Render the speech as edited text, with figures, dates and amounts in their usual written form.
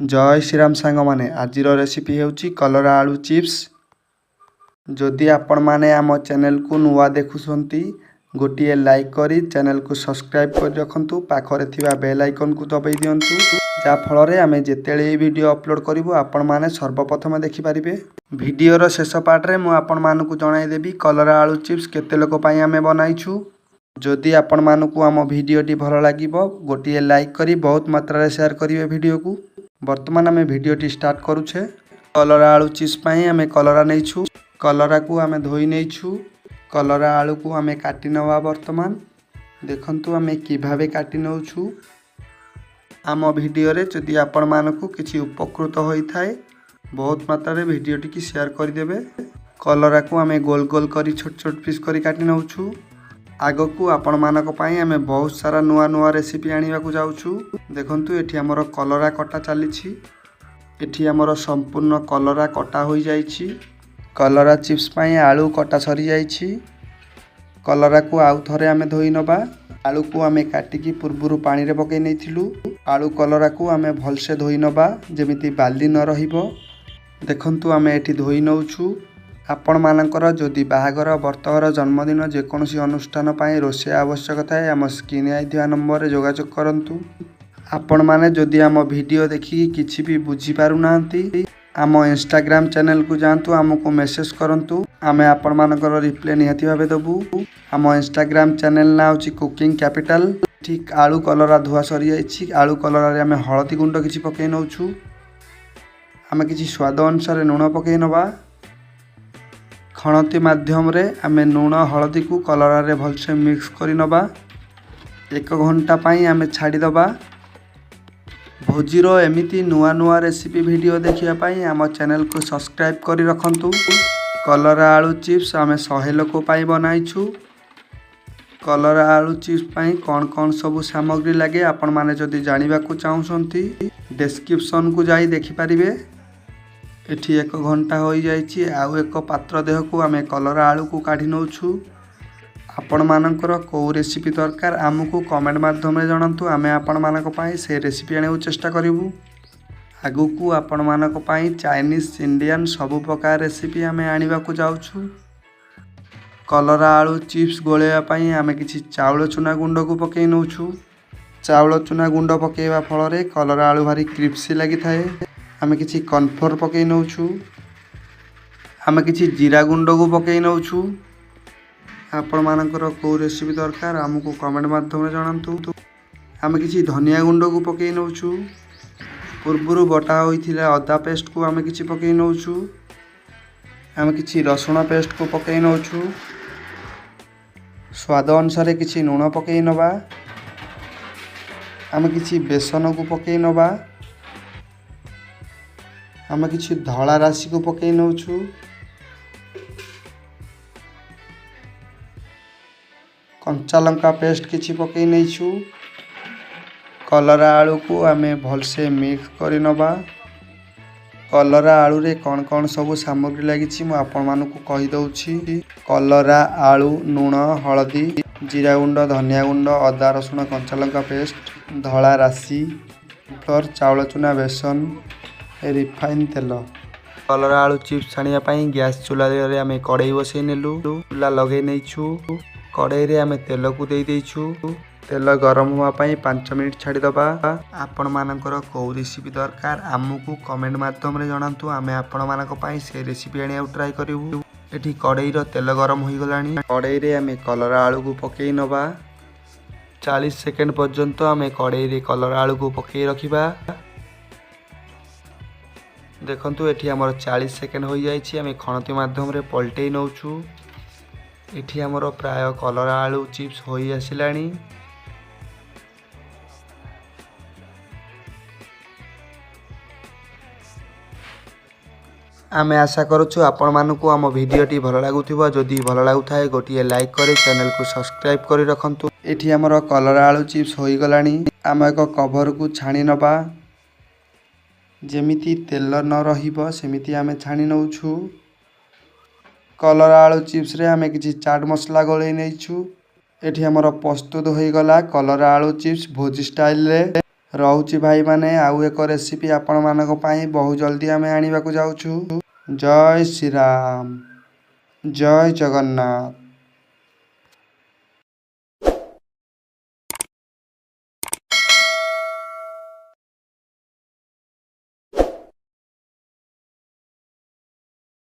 ଜୟ ଶ୍ରୀରାମ ସାଙ୍ଗମାନେ, ଆଜିର ରେସିପି ହେଉଛି କଲରା ଆଳୁ ଚିପ୍ସ। ଯଦି ଆପଣମାନେ ଆମ ଚ୍ୟାନେଲକୁ ନୂଆ ଦେଖୁଛନ୍ତି, ଗୋଟିଏ ଲାଇକ୍ କରି ଚ୍ୟାନେଲକୁ ସବସ୍କ୍ରାଇବ୍ କରି ରଖନ୍ତୁ। ପାଖରେ ଥିବା ବେଲ୍ ଆଇକନ୍କୁ ଦବାଇ ଦିଅନ୍ତୁ, ଯାହାଫଳରେ ଆମେ ଯେତେବେଳେ ଏହି ଭିଡ଼ିଓ ଅପଲୋଡ଼ କରିବୁ, ଆପଣମାନେ ସର୍ବପ୍ରଥମେ ଦେଖିପାରିବେ। ଭିଡ଼ିଓର ଶେଷ ପାର୍ଟରେ ମୁଁ ଆପଣମାନଙ୍କୁ ଜଣାଇଦେବି କଲରା ଆଳୁ ଚିପ୍ସ କେତେ ଲୋକ ପାଇଁ ଆମେ ବନାଇଛୁ। ଯଦି ଆପଣମାନଙ୍କୁ ଆମ ଭିଡ଼ିଓଟି ଭଲ ଲାଗିବ, ଗୋଟିଏ ଲାଇକ୍ କରି ବହୁତ ମାତ୍ରାରେ ସେୟାର କରିବେ ଭିଡ଼ିଓକୁ। ବର୍ତ୍ତମାନ ଆମେ ଭିଡ଼ିଓଟି ଷ୍ଟାର୍ଟ କରୁଛେ। କଲରା ଆଳୁ ଚିପ୍ସ ପାଇଁ ଆମେ କଲରା ନେଇଛୁ। କଲରାକୁ ଆମେ ଧୋଇ ନେଇଛୁ। କଲରା ଆଳୁକୁ ଆମେ କାଟି ନେବା ବର୍ତ୍ତମାନ। ଦେଖନ୍ତୁ ଆମେ କିଭାବେ କାଟି ନେଉଛୁ। ଆମ ଭିଡ଼ିଓରେ ଯଦି ଆପଣମାନଙ୍କୁ କିଛି ଉପକୃତ ହୋଇଥାଏ, ବହୁତ ମାତ୍ରାରେ ଭିଡ଼ିଓଟିକି ସେୟାର କରିଦେବେ। କଲରାକୁ ଆମେ ଗୋଲ ଗୋଲ କରି ଛୋଟ ଛୋଟ ପିସ୍ କରି କାଟି ନେଉଛୁ। ଆଗକୁ ଆପଣମାନଙ୍କ ପାଇଁ ଆମେ ବହୁତ ସାରା ନୂଆ ନୂଆ ରେସିପି ଆଣିବାକୁ ଯାଉଛୁ। ଦେଖନ୍ତୁ, ଏଠି ଆମର କଲରା କଟା ଚାଲିଛି। ଏଠି ଆମର ସମ୍ପୂର୍ଣ୍ଣ କଲରା କଟା ହୋଇଯାଇଛି। କଲରା ଚିପ୍ସ ପାଇଁ ଆଳୁ କଟା ସରିଯାଇଛି। କଲରାକୁ ଆଉ ଥରେ ଆମେ ଧୋଇ ନେବା। ଆଳୁକୁ ଆମେ କାଟିକି ପୂର୍ବରୁ ପାଣିରେ ପକାଇ ନେଇଥିଲୁ। ଆଳୁ କଲରାକୁ ଆମେ ଭଲସେ ଧୋଇ ନେବା, ଯେମିତି ବାଲି ନ ରହିବ। ଦେଖନ୍ତୁ, ଆମେ ଏଠି ଧୋଇ ନେଉଛୁ। ଆପଣମାନଙ୍କର ଯଦି ବାହାଘର, ବ୍ରତଘର, ଜନ୍ମଦିନ, ଯେକୌଣସି ଅନୁଷ୍ଠାନ ପାଇଁ ରୋଷେଇ ଆବଶ୍ୟକ ଥାଏ, ଆମ ସ୍କ୍ରିନ୍ ଥିବା ନମ୍ବରରେ ଯୋଗାଯୋଗ କରନ୍ତୁ। ଆପଣମାନେ ଯଦି ଆମ ଭିଡ଼ିଓ ଦେଖିକି କିଛି ବି ବୁଝିପାରୁନାହାନ୍ତି, ଆମ ଇନଷ୍ଟାଗ୍ରାମ ଚ୍ୟାନେଲକୁ ଯାଆନ୍ତୁ, ଆମକୁ ମେସେଜ କରନ୍ତୁ। ଆମେ ଆପଣମାନଙ୍କର ରିପ୍ଲାଏ ନିହାତି ଭାବେ ଦେବୁ। ଆମ ଇନଷ୍ଟାଗ୍ରାମ ଚ୍ୟାନେଲ ନାଁ ହେଉଛି କୁକିଂ କ୍ୟାପିଟାଲ। ଠିକ୍ ଆଳୁ କଲରା ଧୁଆ ସରିଯାଇଛି। ଆଳୁ କଲରାରେ ଆମେ ହଳଦୀ ଗୁଣ୍ଡ କିଛି ପକାଇ ନେଉଛୁ। ଆମେ କିଛି ସ୍ୱାଦ ଅନୁସାରେ ଲୁଣ ପକାଇ ନେବା। ଖଣତି ମାଧ୍ୟମରେ ଆମେ ଲୁଣ ହଳଦୀକୁ କଲରାରେ ଭଲସେ ମିକ୍ସ କରି ନେବା। ଏକ ଘଣ୍ଟା ପାଇଁ ଆମେ ଛାଡ଼ିଦେବା। ଭୋଜିର ଏମିତି ନୂଆ ନୂଆ ରେସିପି ଭିଡ଼ିଓ ଦେଖିବା ପାଇଁ ଆମ ଚ୍ୟାନେଲକୁ ସବସ୍କ୍ରାଇବ୍ କରି ରଖନ୍ତୁ। କଲରା ଆଳୁ ଚିପ୍ସ ଆମେ 100 ଲୋକ ପାଇଁ ବନାଇଛୁ। କଲରା ଆଳୁ ଚିପ୍ସ ପାଇଁ କ'ଣ କ'ଣ ସବୁ ସାମଗ୍ରୀ ଲାଗେ, ଆପଣମାନେ ଯଦି ଜାଣିବାକୁ ଚାହୁଁଛନ୍ତି, ଡେସ୍କ୍ରିପସନ୍କୁ ଯାଇ ଦେଖିପାରିବେ। ଏଠି ଏକ ଘଣ୍ଟା ହୋଇଯାଇଛି। ଆଉ ଏକ ପାତ୍ର ଦେହକୁ ଆମେ କଲରା ଆଳୁକୁ କାଢ଼ି ନେଉଛୁ। ଆପଣମାନଙ୍କର କେଉଁ ରେସିପି ଦରକାର, ଆମକୁ କମେଣ୍ଟ ମାଧ୍ୟମରେ ଜଣାନ୍ତୁ। ଆମେ ଆପଣମାନଙ୍କ ପାଇଁ ସେ ରେସିପି ଆଣିବାକୁ ଚେଷ୍ଟା କରିବୁ। ଆଗକୁ ଆପଣମାନଙ୍କ ପାଇଁ ଚାଇନିଜ୍, ଇଣ୍ଡିଆନ୍ ସବୁ ପ୍ରକାର ରେସିପି ଆମେ ଆଣିବାକୁ ଯାଉଛୁ। କଲରା ଆଳୁ ଚିପ୍ସ ଗୋଳେଇବା ପାଇଁ ଆମେ କିଛି ଚାଉଳ ଚୁନା ଗୁଣ୍ଡକୁ ପକାଇ ନେଉଛୁ। ଚାଉଳ ଚୁନା ଗୁଣ୍ଡ ପକାଇବା ଫଳରେ କଲରା ଆଳୁ ଭାରି କ୍ରିସ୍ପି ଲାଗିଥାଏ। ଆମେ କିଛି କର୍ଣ୍ଣଫ୍ଲୋର୍ ପକାଇ ନେଉଛୁ। ଆମେ କିଛି ଜିରା ଗୁଣ୍ଡକୁ ପକାଇ ନେଉଛୁ। ଆପଣମାନଙ୍କର କେଉଁ ରେସିପି ଦରକାର, ଆମକୁ କମେଣ୍ଟ ମାଧ୍ୟମରେ ଜଣାନ୍ତୁ। ଆମେ କିଛି ଧନିଆ ଗୁଣ୍ଡକୁ ପକାଇ ନେଉଛୁ। ପୂର୍ବରୁ ବଟା ହୋଇଥିଲା ଅଦା ପେଷ୍ଟକୁ ଆମେ କିଛି ପକାଇ ନେଉଛୁ। ଆମେ କିଛି ରସୁଣ ପେଷ୍ଟକୁ ପକାଇ ନେଉଛୁ। ସ୍ୱାଦ ଅନୁସାରେ କିଛି ଲୁଣ ପକାଇ ନେବା। ଆମେ କିଛି ବେସନକୁ ପକାଇ ନେବା। ଆମେ କିଛି ଧଳା ରାଶିକୁ ପକାଇ ନେଉଛୁ। କଞ୍ଚା ଲଙ୍କା ପେଷ୍ଟ କିଛି ପକାଇ ନେଇଛୁ। କଲରା ଆଳୁକୁ ଆମେ ଭଲସେ ମିକ୍ସ କରି ନେବା। କଲରା ଆଳୁରେ କ'ଣ କ'ଣ ସବୁ ସାମଗ୍ରୀ ଲାଗିଛି, ମୁଁ ଆପଣମାନଙ୍କୁ କହିଦେଉଛି। କଲରା, ଆଳୁ, ଲୁଣ, ହଳଦୀ, ଜିରା ଗୁଣ୍ଡ, ଧନିଆ ଗୁଣ୍ଡ, ଅଦା ରସୁଣ କଞ୍ଚା ଲଙ୍କା ପେଷ୍ଟ, ଧଳା ରାଶି, ଫ୍ଲୋର୍, ଚାଉଳ ଚୁନା, ବେସନ, ରିଫାଇନ୍ ତେଲ। କଲରା ଆଳୁ ଚିପ୍ସ ଛାଣିବା ପାଇଁ ଗ୍ୟାସ୍ ଚୁଲାରେ ଆମେ କଡ଼େଇ ବସେଇ ନେଲୁ। ଚୁଲା ଲଗେଇ ନେଇଛୁ। କଡ଼େଇରେ ଆମେ ତେଲକୁ ଦେଇ ଦେଇଛୁ। ତେଲ ଗରମ ହେବା ପାଇଁ 5 ମିନିଟ୍ ଛାଡ଼ିଦେବା। ଆପଣମାନଙ୍କର କେଉଁ ରେସିପି ଦରକାର, ଆମକୁ କମେଣ୍ଟ ମାଧ୍ୟମରେ ଜଣାନ୍ତୁ। ଆମେ ଆପଣମାନଙ୍କ ପାଇଁ ସେ ରେସିପି ଆଣିବାକୁ ଟ୍ରାଏ କରିବୁ। ଏଠି କଡ଼େଇର ତେଲ ଗରମ ହୋଇଗଲାଣି। କଡ଼େଇରେ ଆମେ କଲରା ଆଳୁକୁ ପକାଇ ନେବା। 40 ସେକେଣ୍ଡ ପର୍ଯ୍ୟନ୍ତ ଆମେ କଡ଼େଇରେ କଲରା ଆଳୁକୁ ପକାଇ ରଖିବା। ଦେଖନ୍ତୁ, ଏଠି ଆମର 40 ସେକେଣ୍ଡ ହୋଇଯାଇଛି। ଆମେ ଖଣତି ମାଧ୍ୟମରେ ପଲଟେଇ ନେଉଛୁ। ଏଠି ଆମର ପ୍ରାୟ କଲରା ଆଳୁ ଚିପ୍ସ ହୋଇ ଆସିଲାଣି। ଆମେ ଆଶା କରୁଛୁ ଆପଣମାନଙ୍କୁ ଆମ ଭିଡ଼ିଓଟି ଭଲ ଲାଗୁଥିବ। ଯଦି ଭଲ ଲାଗୁଥାଏ, ଗୋଟିଏ ଲାଇକ୍ କରି ଚ୍ୟାନେଲକୁ ସବସ୍କ୍ରାଇବ୍ କରି ରଖନ୍ତୁ। ଏଠି ଆମର କଲରା ଆଳୁ ଚିପ୍ସ ହୋଇଗଲାଣି। ଆମେ ଏକ କଭରକୁ ଛାଣି ନେବା। ଯେମିତି ତେଲ ନ ରହିବ, ସେମିତି ଆମେ ଛାଣି ନେଉଛୁ। କଲରା ଆଳୁ ଚିପ୍ସରେ ଆମେ କିଛି ଚାଟ୍ ମସଲା ଗୋଳେଇ ନେଇଛୁ। ଏଠି ଆମର ପ୍ରସ୍ତୁତ ହୋଇଗଲା କଲରା ଆଳୁ ଚିପ୍ସ ଭୋଜି ଷ୍ଟାଇଲରେ। ରହୁଛି ଭାଇମାନେ, ଆଉ ଏକ ରେସିପି ଆପଣମାନଙ୍କ ପାଇଁ ବହୁ ଜଲ୍ଦି ଆମେ ଆଣିବାକୁ ଯାଉଛୁ। ଜୟ ଶ୍ରୀରାମ, ଜୟ ଜଗନ୍ନାଥ।